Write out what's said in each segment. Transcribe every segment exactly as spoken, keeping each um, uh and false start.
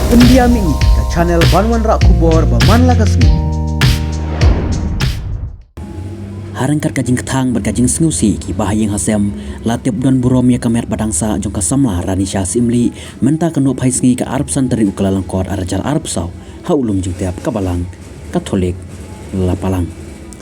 India Mini, ka channel ban wanrah khubor ba man la ka sngi. Ha ryngkat ka jingkthang bad ka jingsngewsih ki bahaïing hasem, la tip don burom ïa ka met ba dang sah jong ka samla Ranisha Syiemlieh, mynta ka nohphai sngi ka arphew san tarik u Kyllalyngkot arhajar arphew saw, ha u lum jingtep ka Balang Katholik Lapalang.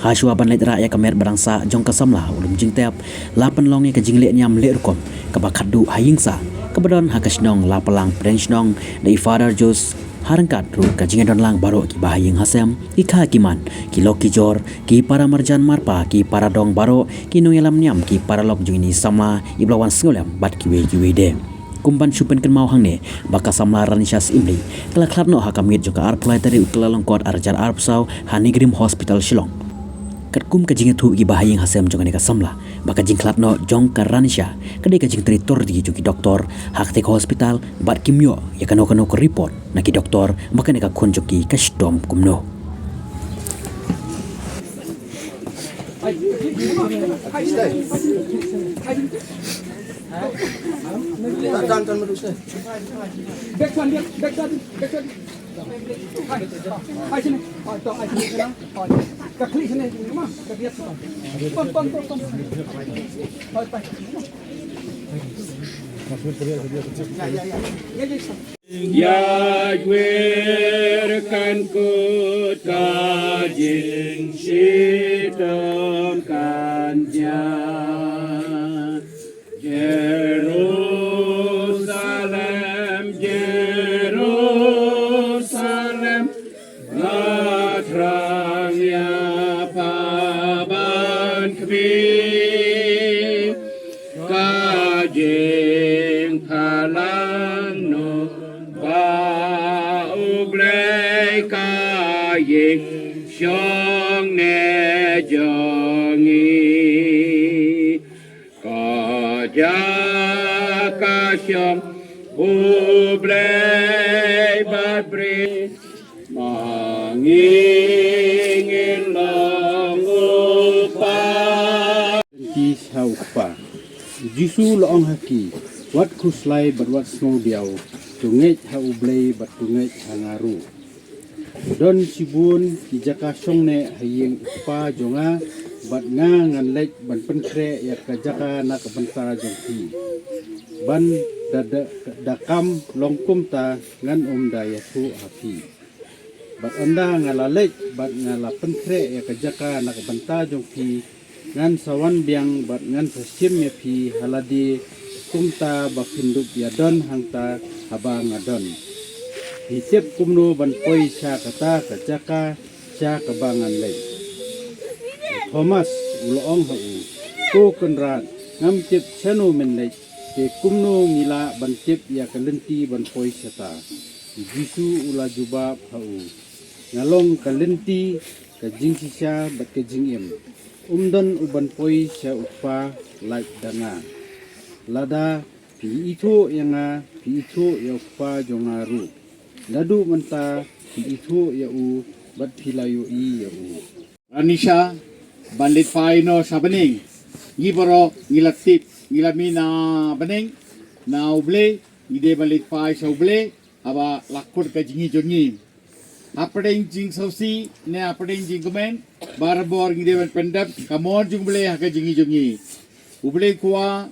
Hashwa ban leit rah ïa ka met ba dang sah jong ka samla, u lum jingtep la pynlong ïa ka jingleh niam leh rukom kaba khatduh ha ïing sah, kaba don ha ka shnong Lapalang, pdeng shnong da i Father Jose, ha ryngkat ruh ka jingïadon lang baroh ki bahaïing hasem, ki kha ki man, ki lok ki jor, ki para marjan marpa, ki para dong baroh, ki nongïalam niam, ki paralok jong ine i samla, iba la wan sngewlem bad kiwei kiwei de. Kum ban shu pynkynmaw hangne ba ka samla Ranisha Syiemlieh ka la khlad noh ha ka miet jong ka arphew lai tarik u Kyllalyngkot arhajar arphew saw ha NEIGRIHMS Hospital Shillong. Katkum ka jingïathuh ki bahaïing hasem jong kane ka samla ba ka jingkhlad noh jong ka Ranisha ka dei ka jingtrei tyrdi jong ki doktor ha katei ka hospital, bad kim ïoh ïa kano kano ka report na ki doktor ba kane ka khun jong ki ka shitom kumno. Ïaid wir kan kut ka jingshitom kan jia. Jerusalem, Jerusalem, nga thrang ïa pha ban khmih. Ka jingphalang noh ba U Blei ka ïing shong ne jong ngi. Ka jaka shong U Blei bad briew. Ma ngi ngin long u kpa. Ki sha u kpa. U Jisu u la ong ha ki, wat khuslai bad wat sngewdiaw, to ngeit ha U Blei bad to ngeit ha nga ruh. Don shibun ki jaka shongneh ha ïing u kpa jong nga, bad nga ngan leit ban pynkhreh ïa ka jaka na ka bynta jong phi. Ban da, da, da kam long kumta ngan ym da ïathuh ha phi. Bad ynda nga la leit bad nga la pynkhreh ïa ka jaka na ka bynta jong phi, ngan sa wan biang bad ngan sa shim ïa phi ha lade, kumta ba phin dup ïadon hangta haba nga don. Phi tip kumno ban poi sha kata ka jaka sha kaba ngan leit? U Thomas u la ong ha u, Ko Kynrad, ngam tip shano men leit, te kumno ngi lah ban tip ïa ka lynti ban poi shata? U Jisu u la jubab ha u, Nga long ka lynti, ka jingshisha bad ka jingim. Um don u ban poi sha u Kpa lait da nga. Lada phi ithuh ïa nga, phi ithuh ïa u Kpa jong nga ruh. Naduh mynta phi ithuh ïa u bad phi la ïohi ïa u. Ranisha, ban leit phai noh sha bneng. Ngi baroh ngi la tip, ngi la mih na bneng, na U Blei, ngi dei ban leit phai sha U Blei, haba la kut ka jingim jong ngi. Hapdeng jingsngewsih ne hapdeng jingkmen, barabor ngi dei ban pyndep ka mon jong U Blei ha ka jingim jong ngi. U Blei kwah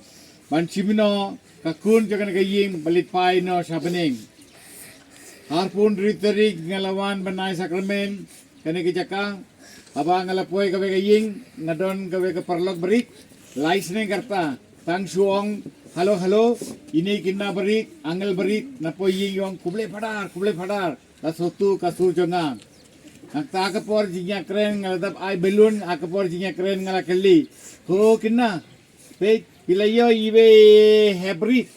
ban shim noh ka khun jong kane ka ïing ban leit phai noh sha bneng. Arphew hynriew tarik nga la wan ban ai sakramen kane ka jaka. Haba nga la poi kawei ka ïing, nga don kawei ka paralok barit. Lai sneng ka rta, tang shu ong, "Hello, hello, ine i khynnah barit, angel barit, na poi ïing." Ong, "Khublei Phadar, khublei Phadar." La sngewthuh ka sur jong nga. Nangta ha ka por jingïakren nga la dep ai balloon, ha ka por jingïakren nga la kylli, "Ho khynnah, peit, phi la ïoh iwei heh barit,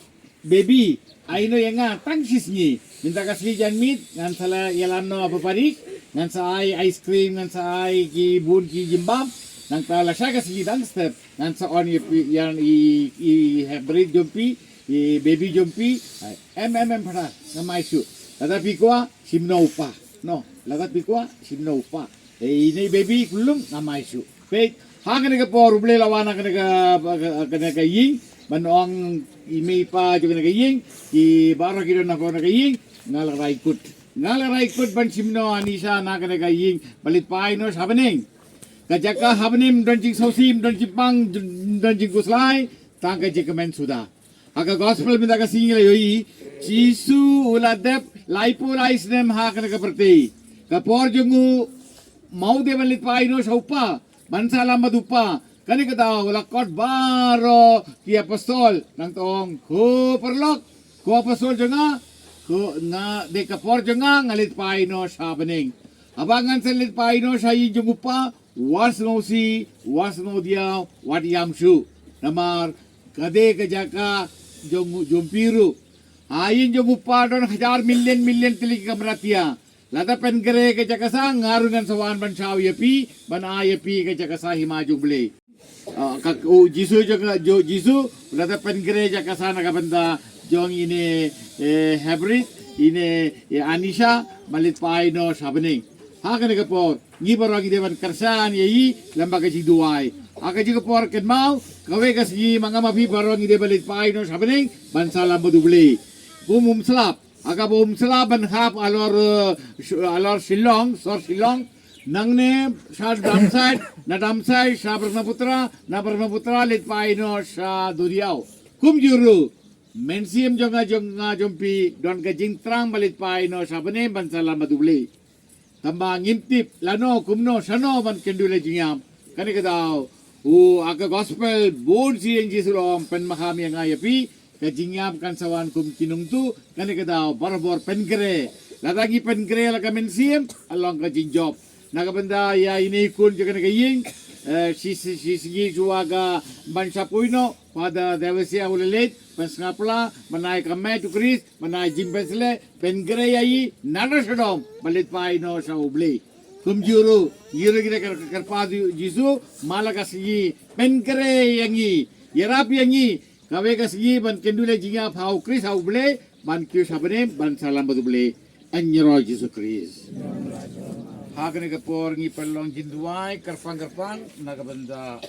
baby, ai noh ïa nga tang shi sngi." Mynta ka sngi janmiet ngan sa la ïalam noh ha pha barit, ngan sa ai ice cream, ngan sa ai ki bun ki jimbam. Nangta lashai ka sngi dang step ngan sa on ïa phi, ïa i, i heh barit jong phi, i baby jong phi. Em, em, em Phadar, ngam ai shuh. Lada phi kwah, shim noh u pa. Noh, lada phi kwah, shim noh u pa. Ine i baby kumlum, ngam ai shuh. Peit, ha kane ka por U Blei la wan ha kane ka, kane ka ïing, ban ong i mei i pa jong kane ka ïing, ki baroh ki don hapoh kane ka ïing, Nga la rai kut. Nga la rai kut ban shim noh Anisha na kane ka ïing ba leit paino sha bneng. Ka jaka ha bneng ym don jingsngewsih, ym don jingpang, ym don jingkhuslai, tang ka jingkmen suda. Ha ka gospel mynta ka sngi la ïohi, Jisu u la dep laiphew lai snem ha kane ka pyrthei. Ka por jong u mawdei ban leit paino sha u Kpa, ban salam bad u Kpa. Kane ka daw la khot baroh ki apostol, nangta ong, ko paralok, ko apostol jong nga, ko nga, dei ka por jong nga, nga leit paino sha bneng. Haba ngan sa leit paino sha ïing jong u Kpa, wat sngewsih, wat sngewdiaw, wat ïam shuh. Namar ka dei ka jaka jong u, jong phi ruh. Ha ïing jong u Kpa don hajar million million tylli ki kamra tia. Lada pynkreh ka jaka sah, nga ruh ngan sa wan ban shaw ïa phi, ban ai ïa phi ka jaka sah hima jong u Blei. Ah, ka, u Jisu jong, jong Jisu, lada pynkreh jaka sah na ka bynta jong ine, eh, Hebrit, ine, eh, Anisha, ba leit paino sha bneng. Ha kane ka por, ngi baroh ngi dei ban kyrshan ïa i lyngba ka jingduwai. Ha ka jingkyrpad kynmaw, kawei ka sngi ma nga ma phi baroh ngi dei ban leit paino sha bneng, ban salam bad u Blei. Kum um slap, ha kaba um slap ban hap halor, eh, sh-, halor Shillong, sor Shillong. Nangne sha Damsait, na Damsait sha Brahmaputra, na Brahmaputra leit paino sha duriaw. Kumjuh ruh, mynsiem jong nga jong nga jong phi, don ka jingthrang ba leit paino sha bneng ban salam bad u Blei. Tangba ngim tip lano kumno shano ban kynduh ïa jingïap. Kane ka daw, u, ha ka gospel bun sien Jisu u la ong, pynmaham ïa nga ïa phi, ka jingïap kan sa wan kum ki nongtuh. Kane ka daw, barabor pynkreh. Lada ngi pynkreh la ka mynsiem, ka long ka jingjop. Na ka bynta ïa ine i khun jong kane ka ïing, eh, shi, shi, shi sngi shuwa ka ban sa poi noh, Father Devesia u la leit, pynsngap la, ban ai ka met u Khrist, ban ai jingpynshlur, pynkreh ïa i, naduh shaddom, ba leit paino sha u Blei. Kumjuh ruh, ngi ruh ngi dei ka kyrpad u Jisu, man la ka sngi, pynkreh ïa ngi, ïarap ïa ngi, kawei ka sngi ban kynduh ïa jingïap ha u Khrist ha u Blei, ban kiew sha bneng, ban salam bad u Blei. Ïaroh Jisu Khrist. Ha kane ka por ngi pynlong jingduwai, kyrpang kyrpang, na ka bynta